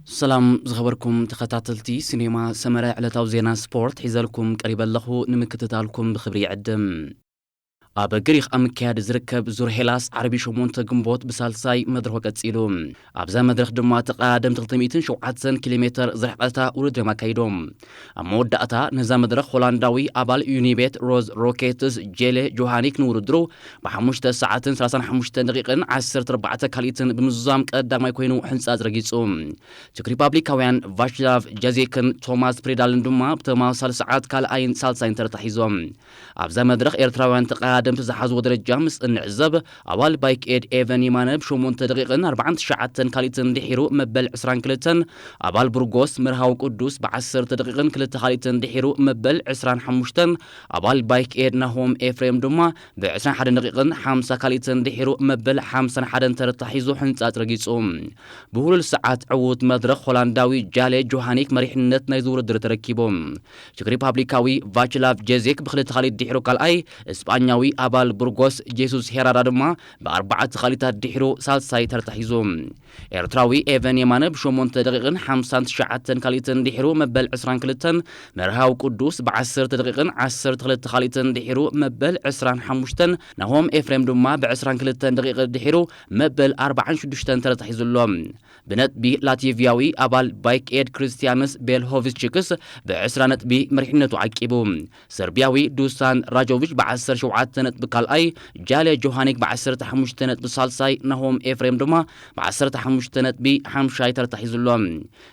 ሰላም ዝኸበርኩም ተኸታተልቲ ሲኔማ ሰመረ፣ ዕለታዊ ዜና ስፖርት ሒዘልኩም ቀሪበ ኣለኹ። ንምክትታልኩም ብኽብሪ ይዕድም። ኣብ ግሪኽ ኣብ ምክያድ ዝርከብ ዙር ሄላስ ዓርቢ ሸሞንተ ግንቦት ብሳልሳይ መድረኹ ቀጺሉ። ኣብዛ መድረኽ ድማ ተቐዳደምቲ ክልተ ሚእትን ሸውዓተን ኪሎ ሜተር ዝርሕቐታ ውድድር እዮም ኣካይዶም። ኣብ መወዳእታ ነዛ መድረኽ ሆላንዳዊ ኣባል ዩኒቤት ሮዝ ሮኬትስ ጄሌ ጆሃኒክ ንውድድሩ ብሓሙሽተ ሰዓትን ሰላሳን ሓሙሽተን ደቂቕን ዓሰርተ ኣርባዕተ ካልኢትን ብምዝዛም ቀዳማይ ኮይኑ ሕንጻጽ ረጊጹ። ቸክ ሪፓብሊካውያን ቫችላቭ ጃዜክን ቶማስ ፕሬዳልን ድማ ብተመሳሳሊ ሰዓት ካልኣይን ሳልሳይን ተረታ ሒዞም። ኣብዛ መድረኽ ኤርትራውያን ተቐዳደምቲ ዝሓዝዎ ደረጃ ምስ እንዕዘብ፣ ኣባል ባይክ ኤድ ኤቨን የማነ ብሸሞንተ ደቂቕን ኣርባዓን ትሽዓተን ካልኢትን ድሒሩ መበል ዕስራን ክልተን፣ ኣባል ቡርጎስ መርሃዊ ቅዱስ ብዓሰርተ ደቂቕን ክልተ ካልኢትን ድሒሩ መበል ዕስራን ሓሙሽተን፣ ኣባል ባይክ ኤድ ናሆም ኤፍሬም ድማ ብዕስራን ሓደን ደቂቕን ሓምሳ ካልኢትን ድሒሩ መበል ሓምሳን ሓደን ተረታ ሒዙ ሕንጻጽ ረጊጹ። ብህሉል ሰዓት ዕዉት መድረኽ ሆላንዳዊ ጃሌ ጆሃኒክ መሪሕነት ናይዚ ውድድር ተረኪቡ። ቸክ ሪፓብሊካዊ ቫችላቭ ጀዜክ ብክልተ ካልኢት ድሒሩ ካልኣይ፣ እስጳኛዊ ኣባል ቡርጎስ ጄሱስ ሄራራ ድማ ብኣርባዕተ ካልኢታት ድሒሩ ሳልሳይ ተረታ ሒዙ። ኤርትራዊ ኤቨን የማነ ብሸሞንተ ደቂቕን ሓምሳን ትሽዓተን ካልኢትን ድሒሩ መበል ዕስራን ክልተን፣ መርሃዊ ቅዱስ ብዓሰርተ ደቂቕን ዓሰርተ ክልተ ካልኢትን ድሒሩ መበል ዕስራን ሓሙሽተን፣ ናሆም ኤፍሬም ድማ ብዕስራን ክልተን ደቂቕ ድሒሩ መበል ኣርባዓን ሽዱሽተን ተረታ ሒዙ ኣሎ። ብነጥቢ ላቲቪያዊ ኣባል ባይክ ኤድ ክርስቲያንስ ቤልሆቪችክስ ብዕስራ ነጥቢ መሪሕነቱ ዓቂቡ። ሰርቢያዊ ዱሳን ራጆቪች ብዓሰርተ ሸውዓተ ነጥቢ ካልኣይ፣ ጃሌ ጆሃኒክ ብዓሰርተ ሓሙሽተ ነጥቢ ሳልሳይ፣ ናሆም ኤፍሬም ድማ ብዓሰርተ ሓሙሽተ ነጥቢ ሓምሻይ ተረታ ሒዙ ኣሎ።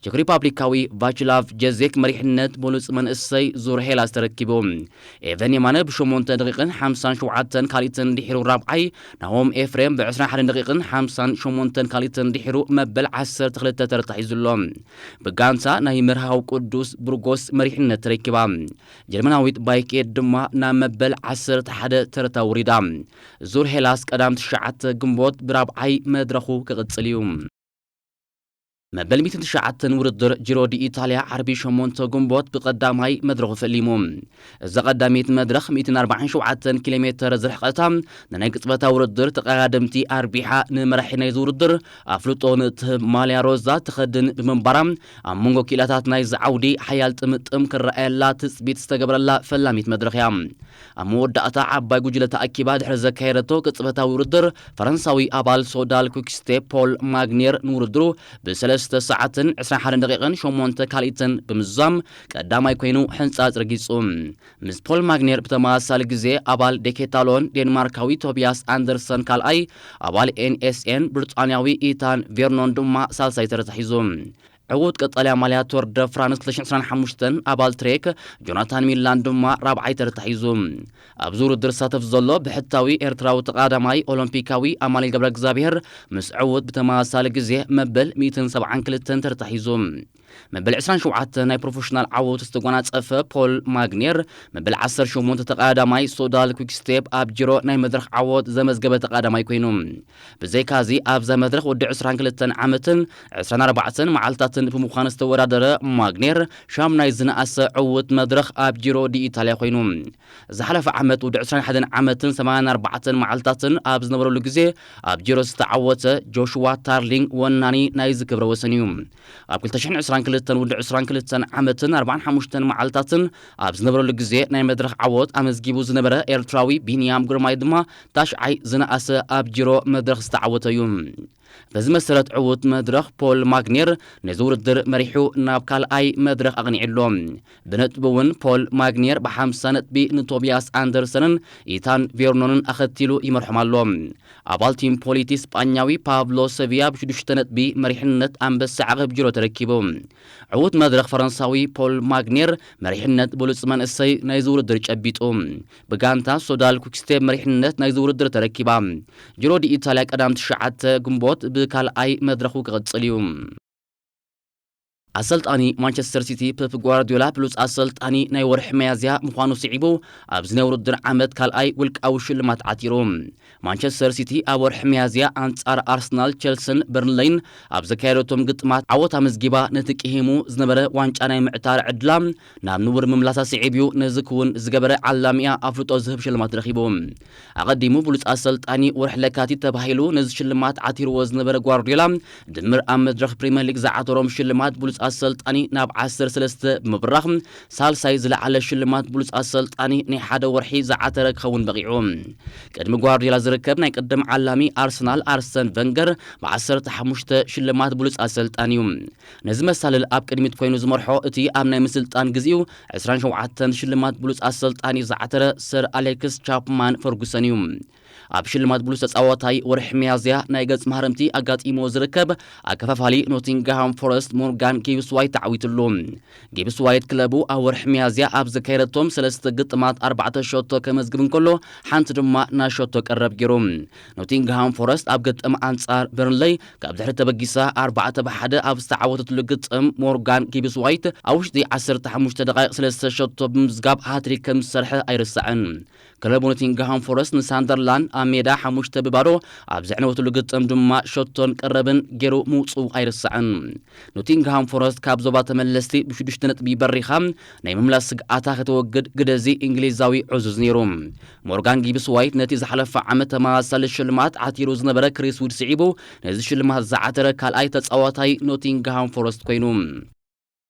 ቸክ ሪፓብሊካዊ ቫችላቭ ጀዜክ መሪሕነት ብሉጽ መንእሰይ ዙር ሄላስ ተረኪቡ። ኤቨን የማነ ብሸሞንተ ደቂቕን ሓምሳን ሸውዓተን ካልኢትን ድሒሩ ራብዓይ፣ ናሆም ኤፍሬም ብዕስራን ሓደን ደቂቕን ሓምሳን ሸሞንተን ካልኢትን ድሒሩ መበል ዓሰርተ ክልተ ተረታ ሒዙ ኣሎ። ብጋንታ ናይ መርሃዊ ቅዱስ ቡርጎስ መሪሕነት ተረኪባ። ጀርመናዊት ባይክ ኤድ ድማ ናብ መበል ዓሰርተ ሓደ ተረታ ውሪዳ። ዙር ሄላስ ቀዳም ትሽዓተ ግንቦት ብራብዓይ መድረኹ ክቕጽል እዩ። መበል ሚእትን ትሽዓተን ውድድር ጂሮ ዲ ኢታልያ ዓርቢ ሸሞንተ ግንቦት ብቐዳማይ መድረኹ ፈሊሙ። እዛ ቀዳሚት መድረኽ ሚእትን ኣርባዓን ሸውዓተን ኪሎ ሜተር ዝርሕቐታ፣ ንናይ ቅጽበታ ውድድር ተቐዳደምቲ ኣርቢሓ፣ ንመራሒ ናይዚ ውድድር ኣፍልጦ ንእትህብ ማልያ ሮዛ ትኸድን ብምንባራ፣ ኣብ መንጎ ክኢላታት ናይዚ ዓውዲ ሓያል ጥምጥም ክረኣየላ ትጽቢት ዝተገብረላ ፈላሚት መድረኽ እያ። ኣብ መወዳእታ ዓባይ ጉጅለ ተኣኪባ ድሕሪ ዘካየደቶ ቅጽበታዊ ውድድር፣ ፈረንሳዊ ኣባል ሶዳል ኩክስቴፕ ፖል ማግኔር ንውድድሩ ብሰለስተ ሰዓትን ዕስራን ሓደን ደቂቕን ሸሞንተ ካልኢትን ብምዝዛም ቀዳማይ ኮይኑ ሕንጻጽ ረጊጹ። ምስ ፖል ማግኔር ብተመሳሳሊ ግዜ ኣባል ዴኬታሎን ዴንማርካዊ ቶቢያስ ኣንደርሰን ካልኣይ፣ ኣባል ኤንኤስኤን ብሪጣንያዊ ኢታን ቬርኖን ድማ ሳልሳይ ተረታ ሒዙ። ዕዉት ቀጠልያ ማልያ ቶር ደ ፍራንስ ክልተ ሽሕን ዕስራን ሓሙሽተን ኣባል ትሬክ ጆናታን ሚላን ድማ ራብዓይ ተረታ ሒዙ። ኣብዚ ውድድር ዝሳተፍ ዘሎ ብሕታዊ ኤርትራዊ ተቐዳማይ ኦሎምፒካዊ ኣማኑኤል ገብረ እግዚኣብሔር ምስ ዕዉት ብተመሳሳሊ ግዜ መበል ሚእትን ሰብዓን ክልተን ተረታ ሒዙ። መበል ዕስራን ሸውዓተን ናይ ፕሮፌሽናል ዓወቱ ዝተጓናጸፈ ፖል ማግኔር መበል ዓሰርተ ሸሞንተ ተቐዳዳማይ ሶዳል ኩክስቴፕ ኣብ ጂሮ ናይ መድረኽ ዓወት ዘመዝገበ ተቐዳዳማይ ኮይኑ። ብዘይካዚ ኣብዛ መድረኽ ወዲ ዕስራን ክልተን ዓመትን ዕስራን ኣርባዕተን መዓልታትን ብምዃን ዝተወዳደረ ማግኔር ሻምናይ ዝነኣሰ ዕዉት መድረኽ ኣብ ጂሮ ዲ ኢታልያ ኮይኑ። ዝሓለፈ ዓመት ወዲ ዕስራን ሓደን ዓመትን ሰማንያን ኣርባዕተን መዓልታትን ኣብ ዝነበረሉ ግዜ ኣብ ጂሮ ዝተዓወተ ጆሽዋ ታርሊንግ ወናኒ ናይዚ ክብረ ወሰን እዩ። ኣብ ክልተ ሽሕን ዕስራን ክልተን ወዲ ዕስራን ክልተን ዓመትን ኣርባዓን ሓሙሽተን መዓልታትን ኣብ ዝነበረሉ ግዜ ናይ መድረኽ ዓወት ኣመዝጊቡ ዝነበረ ኤርትራዊ ቢንያም ግርማይ ድማ ታሽዓይ ዝነኣሰ ኣብ ጂሮ መድረኽ ዝተዓወተ እዩ። በዚ መሰረት ዕዉት መድረኽ ፖል ማግኔር ነዚ ውድድር መሪሑ ናብ ካልኣይ መድረኽ ኣቕኒዑ ኣሎ። ብነጥቢ እውን ፖል ማግኔር ብሓምሳ ነጥቢ ንቶቢያስ ኣንደርሰንን ኢታን ቬርኖንን ኣኸቲሉ ይመርሖም ኣሎ። ኣባል ቲም ፖሊቲ ስጳኛዊ ፓብሎ ሰቪያ ብሽዱሽተ ነጥቢ መሪሕነት ኣንበሳ ዓቐብ ጅሮ ተረኪቡ። ዕዉት መድረኽ ፈረንሳዊ ፖል ማግኔር መሪሕነት ብሉጽ መንእሰይ ናይዚ ውድድር ጨቢጡ። ብጋንታ ሶዳል ኩክስቴፕ መሪሕነት ናይዚ ውድድር ተረኪባ። ጅሮ ዲ ኢታልያ ቀዳም ትሽዓተ ግንቦት ብካልኣይ መድረኹ ክቕጽል እዩ። ኣሰልጣኒ ማንቸስተር ሲቲ ፔፕ ጓርዲዮላ ብሉጽ ኣሰልጣኒ ናይ ወርሒ መያዝያ ምዃኑ ስዒቡ፣ ኣብዚ ናይ ውድድር ዓመት ካልኣይ ውልቃዊ ሽልማት ዓቲሩ። ማንቸስተር ሲቲ ኣብ ወርሒ መያዝያ ኣንጻር ኣርሰናል፣ ቸልስን በርንለይን ኣብ ዘካየደቶም ግጥማት ዓወት ኣመዝጊባ፣ ነቲ ቅሂሙ ዝነበረ ዋንጫ ናይ ምዕታር ዕድላ ናብ ንቡር ምምላሳ ስዒብ እዩ። ነዚ ክውን ዝገበረ ዓላሚኣ ኣፍልጦ ዝህብ ሽልማት ረኺቡ። ኣቐዲሙ ብሉጽ ኣሰልጣኒ ወርሒ ለካቲት ተባሂሉ ነዚ ሽልማት ዓቲርዎ ዝነበረ ጓርዲዮላ፣ ድምር ኣብ መድረኽ ፕሪምየር ሊግ ዝዓተሮም ሽልማት ብሉጽ ኣሰልጣኒ ናብ ዓሰርተ ሰለስተ ብምብራኽ፣ ሳልሳይ ዝለዓለ ሽልማት ብሉጽ ኣሰልጣኒ ናይ ሓደ ወርሒ ዝዓተረ ክኸውን በቒዑ። ቅድሚ ጓርዲዮላ ዝርከብ ናይ ቅድም ዓላሚ ኣርሰናል ኣርሰን ቨንገር ብዓሰርተ ሓሙሽተ ሽልማት ብሉጽ ኣሰልጣኒ እዩ። ነዚ መሳልል ኣብ ቅድሚት ኮይኑ ዝመርሖ እቲ ኣብ ናይ ምስልጣን ግዜኡ ዕስራን ሸውዓተን ሽልማት ብሉጽ ኣሰልጣኒ ዝዓተረ ሰር ኣሌክስ ቻፕማን ፈርጉሰን እዩ። ኣብ ሽልማት ብሉጽ ተጻዋታይ ወርሒ ሚያዝያ ናይ ገጽ ማህረምቲ ኣጋጢሞ ዝርከብ ኣከፋፋሊ ኖቲንግሃም ፎረስት ሞርጋን ጊብስ ዋይት ተዓዊትሉ። ጊብስ ዋይት ክለቡ ኣብ ወርሒ ሚያዝያ ኣብ ዘካየደቶም ሰለስተ ግጥማት ኣርባዕተ ሸቶ ከመዝግብ እንከሎ፣ ሓንቲ ድማ ናሸቶ ቀረብ ገይሩ። ኖቲንግሃም ፎረስት ኣብ ግጥም ኣንጻር በርንለይ ካብ ድሕሪ ተበጊሳ ኣርባዕተ ብ ሓደ ኣብ ዝተዓወተትሉ ግጥም፣ ሞርጋን ጊብስ ዋይት ኣብ ውሽጢ ዓሰርተ ሓሙሽተ ደቓይቕ ሰለስተ ሸቶ ብምዝጋብ ሃትሪክ ከም ዝሰርሐ ኣይርሳዕን። ክለቡ ኖቲንግሃም ፎረስት ንሳንደርላንድ ኣብ ሜዳ ሓሙሽተ ብ ባዶ ኣብ ዘዕነወትሉ ግጥም ድማ ሸቶን ቀረብን ገይሩ ምውጽኡ ኣይርሳዕን። ኖቲንግሃም ፎረስት ካብ ዞባ ተመለስቲ ብሽዱሽተ ነጥቢ በሪኻ ናይ ምምላስ ስግኣታ ከተወግድ ግደዚ እንግሊዛዊ ዕዙዝ ነይሩ። ሞርጋን ጊብስ ዋይት ነቲ ዝሓለፈ ዓመት ተመሳሳሊ ሽልማት ዓቲሩ ዝነበረ ክሪስ ውድ ስዒቡ፣ ነዚ ሽልማት ዝዓተረ ካልኣይ ተጻዋታይ ኖቲንግሃም ፎረስት ኮይኑ።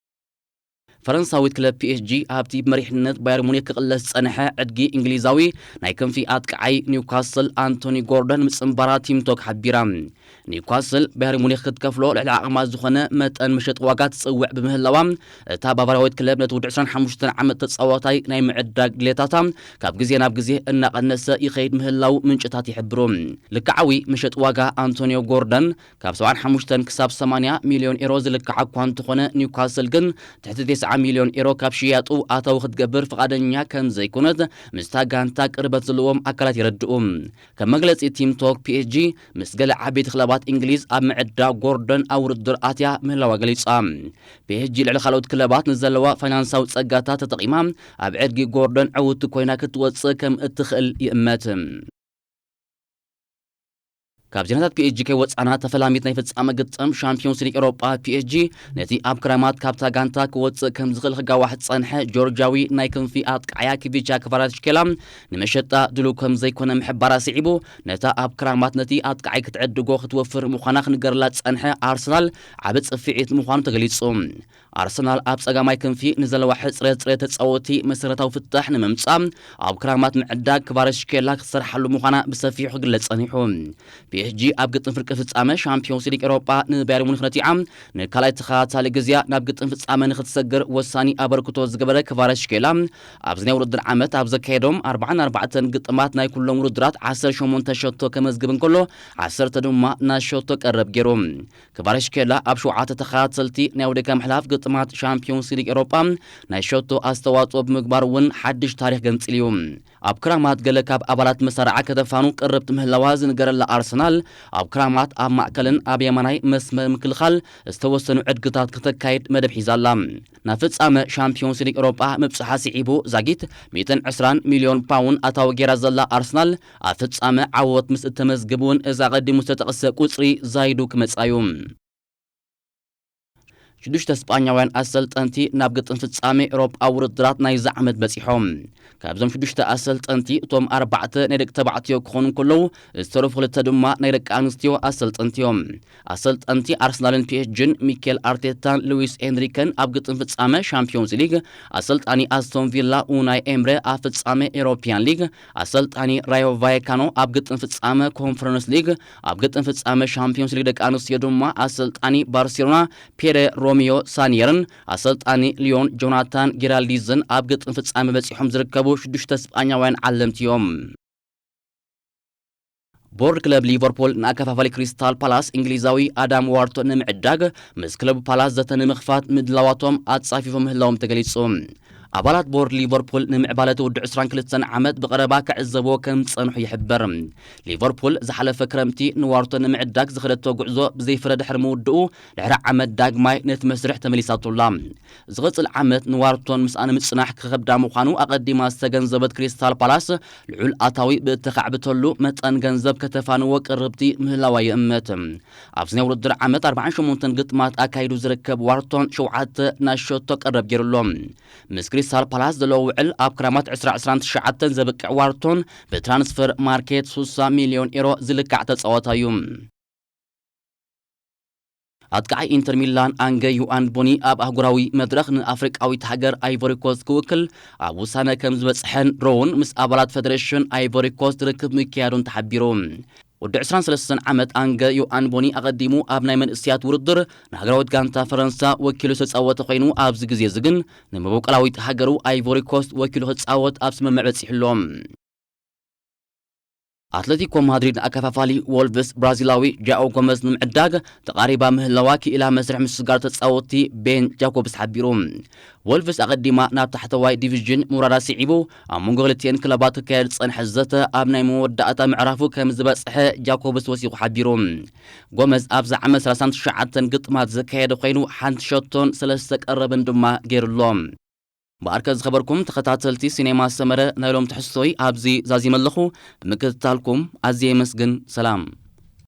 ፈረንሳዊት ክለብ ፒ ኤስ ጂ ኣብቲ ብመሪሕነት ባየር ሙኒክ ክቕለስ ዝጸንሐ ዕድጊ እንግሊዛዊ ናይ ክንፊ ኣጥቃዓይ ኒውካስል ኣንቶኒ ጎርደን ምጽንባራ ቲምቶክ ሓቢራ። ኒውካስል ባየር ሙኒክ ክትከፍሎ ልዕሊ ዓቕማ ዝኾነ መጠን መሸጢ ዋጋ ትጽውዕ ብምህላዋ፣ እታ ባቫርያዊት ክለብ ነቲ ወዲ ዕስራን ሓሙሽተን ዓመት ተጻዋታይ ናይ ምዕዳግ ድሌታታ ካብ ግዜ ናብ ግዜ እናቐነሰ ይኸይድ ምህላው ምንጭታት ይሕብሩ። ልክዓዊ መሸጢ ዋጋ ኣንቶኒዮ ጎርደን ካብ ሰብዓን ሓሙሽተን ክሳብ ሰማንያ ሚልዮን ኤሮ ዝልክዓ እኳ እንተኾነ፣ ኒውካስል ግን ትሕቲ ተስዓ ሚልዮን ኤሮ ካብ ሽያጡ ኣታዊ ክትገብር ፍቓደኛ ከም ዘይኮነት ምስታ ጋንታ ቅርበት ዘለዎም ኣካላት የረድኡ። ከም መግለጺ ቲም ቶክ፣ ፒ ኤስ ጂ ምስ ገለ ዓበይቲ ክለባት እንግሊዝ ኣብ ምዕዳግ ጎርደን ኣብ ውድድር ኣትያ ምህላዋ ገሊጻ። ፒ ኤስ ጂ ልዕሊ ካልኦት ክለባት ንዘለዋ ፋይናንሳዊ ጸጋታት ተጠቒማ ኣብ ዕድጊ ጎርደን ዕውቲ ኮይና ክትወጽእ ከም እትኽእል ይእመት። ካብ ዜናታት ፒ ኤስ ጂ ከይወጻና፣ ተፈላሚት ናይ ፍጻመ ግጥም ሻምፒዮንስ ሊግ ኤውሮጳ ፒ ኤስ ጂ ነቲ ኣብ ክራማት ካብታ ጋንታ ክወጽእ ከም ዝኽእል ክጋዋሕ ዝጸንሐ ጆርጃዊ ናይ ክንፊ ኣጥቃዓያ ኪቪቻ ክቫራትስኬላ ንመሸጣ ድሉው ከም ዘይኮነ ምሕባራ ስዒቡ፣ ነታ ኣብ ክራማት ነቲ ኣጥቃዓይ ክትዕድጎ ክትወፍር ምዃና ክንገርላ ዝጸንሐ ኣርሰናል ዓቢ ጽፍዒት ምዃኑ ተገሊጹ። ኣርሰናል ኣብ ጸጋማይ ክንፊ ንዘለዋ ሕጽረት ጽሬት ተጻወቲ መሰረታዊ ፍታሕ ንምምጻእ ኣብ ክራማት ምዕዳግ ክቫራትስኬላ ክትሰርሓሉ ምዃና ብሰፊሑ ክግለጽ ጸኒሑ። ፒ ኤስ ጂ ኣብ ግጥም ፍርቂ ፍጻመ ሻምፒዮንስ ሊግ ኤውሮጳ ንባየር ሙኒክ ነቲዓ ንካልኣይ ተኸታታሊ ግዜያ ናብ ግጥም ፍጻመ ንክትሰግር ወሳኒ ኣበርክቶ ዝገበረ ክቫራትስኬላ፣ ኣብዚ ናይ ውድድር ዓመት ኣብ ዘካየዶም ኣርባዓን ኣርባዕተን ግጥማት ናይ ኩሎም ውድድራት ዓሰርተ ሸሞንተ ሸቶ ከመዝግብ እንከሎ፣ ዓሰርተ ድማ ናይ ሸቶ ቀረብ ገይሩ። ክቫራትስኬላ ኣብ ሸውዓተ ተኸታተልቲ ናይ ወደቀ ምሕላፍ ግጥማት ሻምፒዮንስ ሊግ ኤውሮጳ ናይ ሸቶ ኣስተዋጽኦ ብምግባር እውን ሓድሽ ታሪኽ ገንጺሉ እዩ። ኣብ ክራማት ገለ ካብ ኣባላት መሳርዓ ከተፋኑ ቅርብቲ ምህላዋ ዝንገረላ ኣርሰናል፣ ኣብ ክራማት ኣብ ማእከልን ኣብ የማናይ መስመር ምክልኻል ዝተወሰኑ ዕድግታት ክተካይድ መደብ ሒዛ ኣላ። ናብ ፍጻመ ሻምፒዮንስ ሊግ ኤውሮጳ ምብጽሓ ስዒቡ፣ ዛጊት ሚእትን ዕስራን ሚልዮን ፓውንድ ኣታዊ ገይራ ዘላ ኣርሰናል፣ ኣብ ፍጻመ ዓወት ምስ እተመዝግብ እውን፣ እዚ ኣቐዲሙ ዝተጠቕሰ ቁጽሪ ዛይዱ ክመጽእ እዩ። ሽዱሽተ ስጳኛውያን ኣሰልጠንቲ ናብ ግጥም ፍጻሜ ኤውሮጳ ውድድራት ናይዚ ዓመት በጺሖም። ካብዞም ሽዱሽተ ኣሰልጠንቲ፣ እቶም ኣርባዕተ ናይ ደቂ ተባዕትዮ ክኾኑ እንከለዉ፣ ዝተረፉ ክልተ ድማ ናይ ደቂ ኣንስትዮ ኣሰልጠንቲ እዮም። ኣሰልጠንቲ ኣርሰናልን ፒ ኤስ ጂን፣ ሚኬል ኣርቴታን ሉዊስ ኤንሪከን፣ ኣብ ግጥም ፍጻመ ሻምፒዮንስ ሊግ፣ ኣሰልጣኒ ኣስቶን ቪላ ኡናይ ኤምረ ኣብ ፍጻመ ኤሮፒያን ሊግ፣ ኣሰልጣኒ ራዮ ቫየካኖ ኣብ ግጥም ፍጻመ ኮንፈረንስ ሊግ፣ ኣብ ግጥም ፍጻመ ሻምፒዮንስ ሊግ ደቂ ኣንስትዮ ድማ ኣሰልጣኒ ባርሴሎና ፔረ ሮሚዮ ሳኒየርን ኣሰልጣኒ ሊዮን ጆናታን ጌራልዲዝን ኣብ ግጥም ፍጻመ በጺሖም ዝርከቡ ሽዱሽተ ስጳኛውያን ዓለምቲ እዮም። ቦርድ ክለብ ሊቨርፑል ንኣከፋፋሊ ክሪስታል ፓላስ እንግሊዛዊ ኣዳም ዋርቶን ንምዕዳግ ምስ ክለቡ ፓላስ ዘተ ንምኽፋት ምድላዋቶም ኣጻፊፎም ምህላዎም ተገሊጹ። ኣባላት ቦርድ ሊቨርፑል ንምዕባለ እቲ ውድዕ ዕስራን ክልተን ዓመት ብቐረባ ክዕዘብዎ ከም ዝጸንሑ ይሕበር። ሊቨርፑል ዝሓለፈ ክረምቲ ንዋርቶን ንምዕዳግ ዝኸደቶ ጉዕዞ ብዘይፍረ ድሕሪ ምውድኡ፣ ድሕሪ ዓመት ዳግማይ ነቲ መስርሕ ተመሊሳቶ ኣላ። ዝቕጽል ዓመት ንዋርቶን ምስኣ ንምጽናሕ ክኸብዳ ምዃኑ ኣቐዲማ ዝተገንዘበት ክሪስታል ፓላስ፣ ልዑል ኣታዊ ብእተኻዕብተሉ መጠን ገንዘብ ከተፋንዎ ቅርብቲ ምህላዋ ይእምት። ኣብዚ ናይ ውድድር ዓመት ኣርባዓን ሸሞንተን ግጥማት ኣካይዱ ዝርከብ ዋርቶን ሸውዓተ ናይ ሸቶ ቀረብ ገይሩ ኣሎ። ምስ ክሪስታል ፓላስ ዘለዎ ውዕል ኣብ ክራማት ዕስራ ዕስራን ትሽዓተን ዘብቅዕ ዋርቶን፣ ብትራንስፈር ማርኬት ሱሳ ሚልዮን ኤሮ ዝልካዕ ተጻዋታይ እዩ። ኣጥቃዓይ ኢንተር ሚላን ኣንገ ዩኣን ቦኒ ኣብ ኣህጉራዊ መድረኽ ንኣፍሪቃዊት ሃገር ኣይቮሪ ኮስት ክውክል ኣብ ውሳነ ከም ዝበጽሐን ድሮውን ምስ ኣባላት ፈደሬሽን ኣይቮሪ ኮስት ርክብ ምክያዱን ተሓቢሩ። ወዲ ዕስራን ሰለስተን ዓመት ኣንገ ዮኣን ቦኒ ኣቐዲሙ ኣብ ናይ መንእስያት ውድድር ንሃገራዊት ጋንታ ፈረንሳ ወኪሉ ዝተጻወተ ኮይኑ፣ ኣብዚ ግዜ እዚ ግን ንመበቆላዊት ሃገሩ ኣይቮሪ ኮስት ወኪሉ ክጻወት ኣብ ስምምዕ በጺሑ ኣሎ። ኣትሌቲኮ ማድሪድ ኣከፋፋሊ ወልቭስ ብራዚላዊ ጃኦ ጎመዝ ንምዕዳግ ተቓሪባ ምህላዋ ክኢላ መስርሕ ምስግጋር ተጻወትቲ ቤን ጃኮብስ ሓቢሩ። ወልቭስ ኣቐዲማ ናብ ታሕተዋይ ዲቪዥን ምውራዳ ስዒቡ፣ ኣብ መንጎ ክልቲኤን ክለባት ክካየድ ዝጸንሐ ዘተ ኣብ ናይ መወዳእታ ምዕራፉ ከም ዝበጽሐ ጃኮብስ ወሲኹ ሓቢሩ። ጎመዝ ኣብዚ ዓመት ሰላሳን ትሽዓተን ግጥማት ዘካየደ ኮይኑ፣ ሓንቲ ሸቶን ሰለስተ ቀረብን ድማ ገይሩ ኣሎ። እምበኣርከ ዝኸበርኩም ተኸታተልቲ ሲኔማ ሰመረ፣ ናይ ሎም ትሕዝቶይ ኣብዚ ዛዚመ ኣለኹ። ብምክትታልኩም ኣዝየ የመስግን። ሰላም።